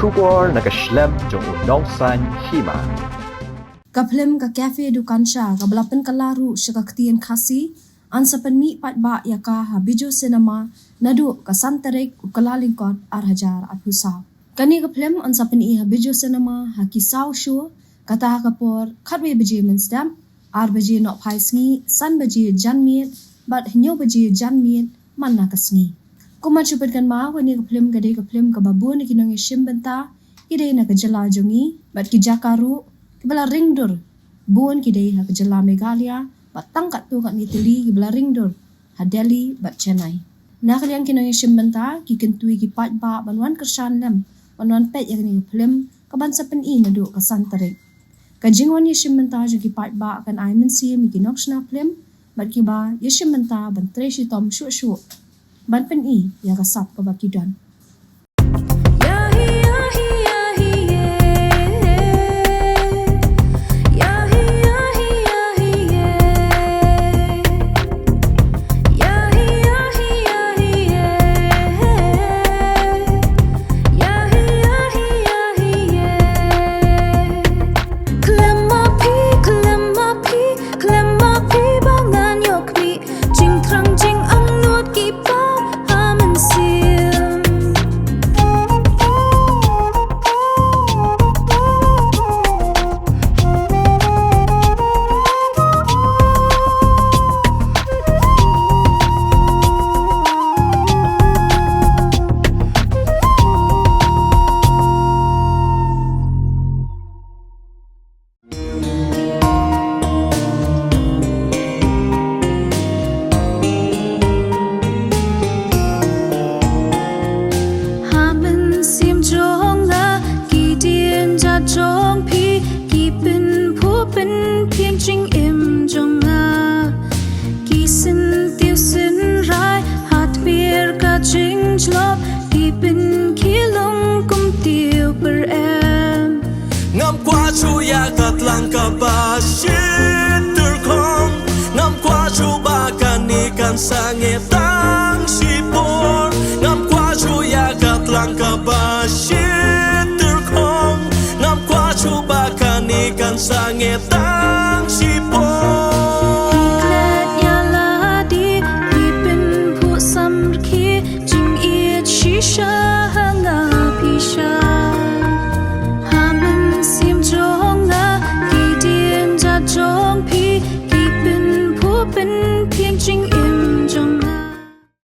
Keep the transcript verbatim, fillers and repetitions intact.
Khubor na ka shlem jong u Nongsaiñ Hima. Ka phlim Ka Cafe Dukan Sha kaba la pynkylla ruh sha ka ktien Khasi, yn sa pynmih paidbah ïa ka ha Bijou Cinema naduh ka san tarik u Kyllalyngkot ar hajar arphew saw. Kane ka phlim yn sa pyni ha Bijou Cinema ha ki saw show, kata ha ka por khatwei baje mynstep, ar baje nohphai sngi, san baje janmiet bad hynñiew baje janmiet man la ka sngi. Kum ban shu pynkynmaw, kane ka phlim ka dei ka phlim kaba bun ki nongïashim bynta ki dei na ka jylla jong ngi bad ki jaka ruh kiba la ring dur bun ki dei ha ka jylla Meghalaya bad tang katto katne tylli kiba la ring dur ha Delhi bad Chennai. Na ka liang ki nongïashim bynta ki kyntu ïa ki paidbah ban wan kyrshan lem, ban wan peit ïa kane ka phlim kaban sa pyni naduh ka san tarik. Ka jingwan ïashim bynta jong ki paidbah kan ai mynsiem ïa ki nongshna phlim bad kiba ïashim bynta ban trei shitom shuh shuh ban pyni ïa ka sap kaba ki don. Khlem ma phi, khlem ma phi, khlem ma phi ba ngan ïoh khmih. Jingthrang jingangnud ki pa ha mynsiem. Ha mynsiem jong nga, ki dienjat jong phi ki pynphuh pynphieng jingim jong nga. Ki syntiew synrai ha tbier ka jingjlop, ki pynkhih lung kum tiew pyrem. Ngam kwah shuh ïa ka tlang kaba shit tyrkhong. Ngam kwah shuh ba kane kan sangeh tang